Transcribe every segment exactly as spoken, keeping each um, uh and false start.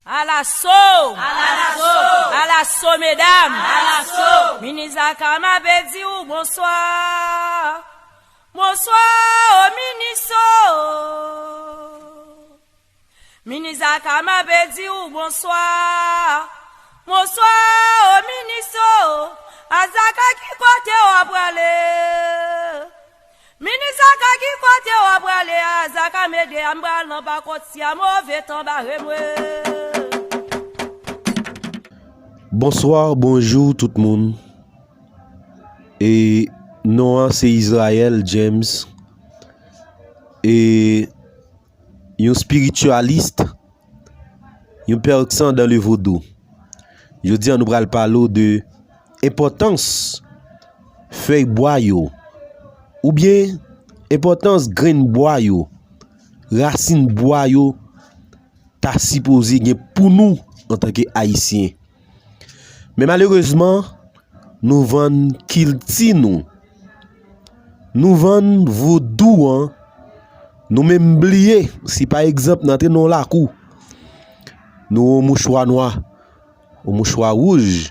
Alaso! Alaso! Alaso, medam! Alaso! Minis Zaka, m ape di w bonswa. Bonswa, o minis, o. Minis Zaka, m ape di w bonswa. Bonswa, o minis, o. A Zaka, ki kote w ap prale? Minis Zaka, ki kote w ap prale a? Zaka, m ede a, m pral nan pa kot si a, move tan bare mwen. Bonswa, bonjou tout moun. E non an se Israel James. E yon spirityalis, yon pèrsan dan le vodou. Jodi a nou pral pale w de enpòtans fèy bwa yo, oubyen enpòtans grenn bwa yo, rasin bwa yo ta sipoze gen pou nou antanke Ayisyen. Men malerezman, nou vann kilti nou. Nou vann vodou an. Nou menm bliye, si pa egzanp n antre nan yon lakou, nou wè yon mouchwa nwa, yon mouchwa wouj,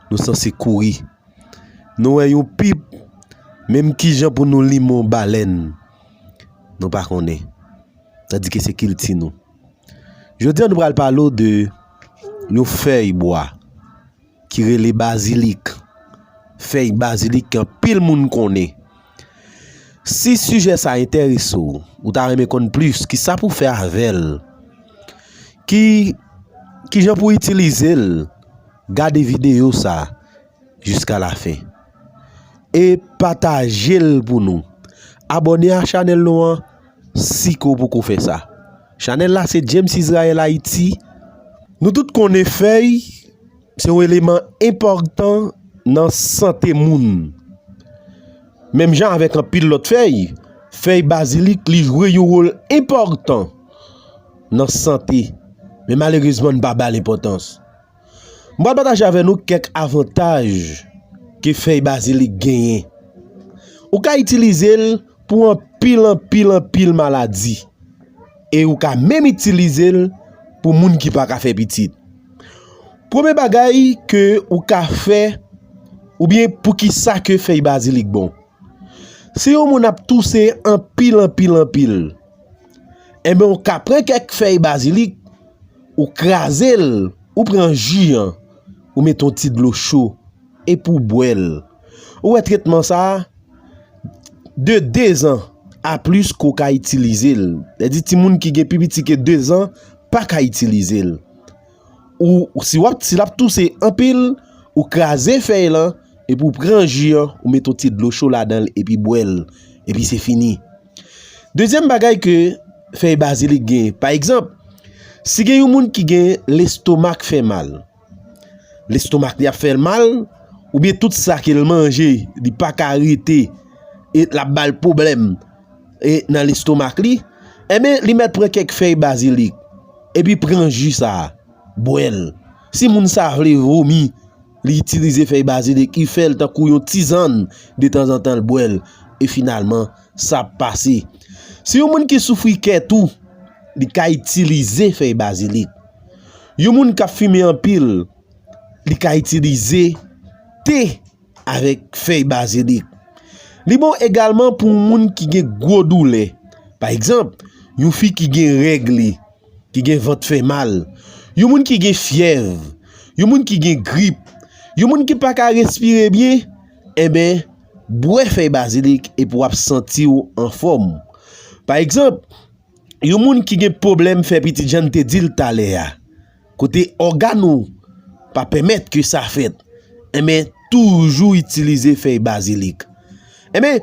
nou sanse kouri. Nou wè yon pip, menm kijan pou nou limen yon balèn, nou pa konnen. Tandike se kilti nou. Jodi a nou pral pale w de yon fèy bwa ki rele bazilik. Fèy bazilik ke anpil moun konnen. Si sijè sa enterese w, ou ta renmen konn plis, kisa pou fè avè l? Ki, kijan pou itilize l? Gade videyo sa jiska lafen. E pataje l pou nou. Abòne a chanèl nou an si ke w poko fè sa. Chanèl la se James Israel Haïti. Nou tout konnen fèy se yon eleman enpòtan nan sante moun. Menm jan avèk anpil lòt fèy, fèy bazilik li jwe yon wòl enpòtan nan sante. Men malerezman, n pa ba l enpòtans. M pral pataje avè nou kèk avantaj ke fèy bazilik genyen. Ou ka itilize l pou anpil, anpil, anpil maladi. E ou ka menm itilize l pou moun ki pa ka fè pitit. Premye bagay ke ou ka fè, oubyen poukisa ke fèy bazilik bon. Si yon moun ap touse anpil, anpil, anpil, enben, ou ka pran kèk fèy bazilik, ou kraze l, ou pran ji an, ou mete yon ti dlo cho, epi w bwè l. Ou wè tretman sa a, de dezan a plis ke w ka itilize l. Sètadi timoun ki gen pi piti ke dezan pa ka itilize l. Ou, si w ap, si l ap touse anpil, ou kraze fèy lan, epi w pran ji an, ou mete yon ti dlo cho ladan l, epi bwè l, epi se fini. Dezyèm bagay ke fèy bazilik gen, pa egzanp, si gen yon moun ki gen lestomak fè mal, lestomak li ap fè l mal, oubyen tout sa ke l manje, li pa ka rete, e l ap ba l pwoblèm, e nan lestomak li, enben, li mèt pran kèk fèy bazilik, epi pran ji sa a, bwè l. Si moun sa vle vomi, li itilize fèy bazilik, li fè l tankou yon tizann, detanzantan l bwè l, e finalman, sa ap pase. Si yon moun ki soufri kè tou, li ka itilize fèy bazilik. Yon moun k ap fimen anpil, li ka itilize te avèk fèy bazilik. Li bon egalman pou moun ki gen gwo doulè. Pa egzanp, yon fi ki gen règ li, ki gen vant fè mal, yon moun ki gen fyèv, yon moun ki gen grip, yon moun ki pa ka respire byen, enben, bwè fèy bazilik epi w ap santi w anfòm. Pa egzanp, yon moun ki gen pwoblèm fè pitit, jan n te di l talè a, kote ògàn ou pa pèmèt ke sa fèt, enben, toujou itilize fèy bazilik. Enben,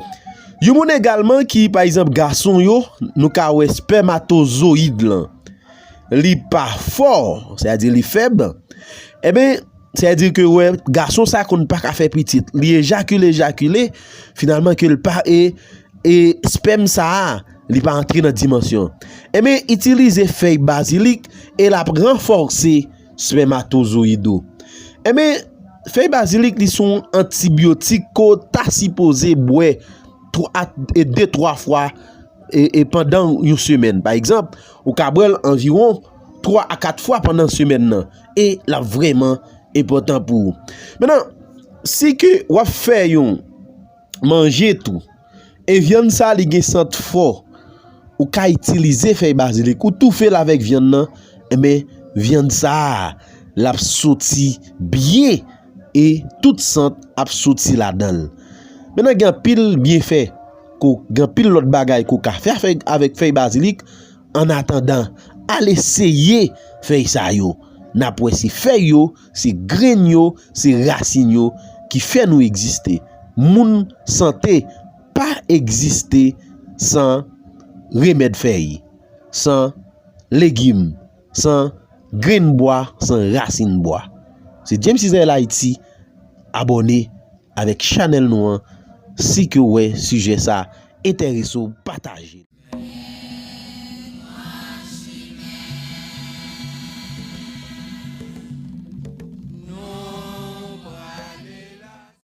yon moun egalman ki, pa egzanp, gason yo, nou ka wè spèmatozoyid lan, li pa fò, sètadi li fèb, enben, sètadi ke, wè, gason sa konn pa ka fè pitit, li ejakile, ejakile, finalman ke l pa, e, e spèm sa a, li pa antre nan dimansyon. Enben, itilize fèy bazilik e l ap ranfòse spèmatozoyid ou. Enben, fèy bazilik, li se yon antibyotik ke w ta sipoze bwè twa, e de, twa fwa, e, e pandan yon semèn. Pa egzanp, ou ka bwè l anviwon twa a kat fwa pandan semèn nan. E l ap vrèman enpòtan pou ou. Mentnan, si ke w ap fè yon manje tou, e vyann sa a li gen sant fò, ou ka itilize fèy bazilik, ou toufe l avèk vyann nan, enben, vyann sa a, l ap soti byen e tout sant ap soti ladan l. Mentnan, gen anpil byenfè, ko, gen anpil lòt bagay ko ka fè avèk, avèk fèy bazilik. Annatandan, al eseye fèy sa yo. N ap wè se fèy yo, se grenn yo, se rasin yo ki fè nou egziste. Moun sante pa egziste san remèd fèy, san legim, san grenn bwa, san rasin bwa. Se James Israel Haïti, abòne avèk chanèl nou an. Si ke w wè sijè sa enterese w, pataje.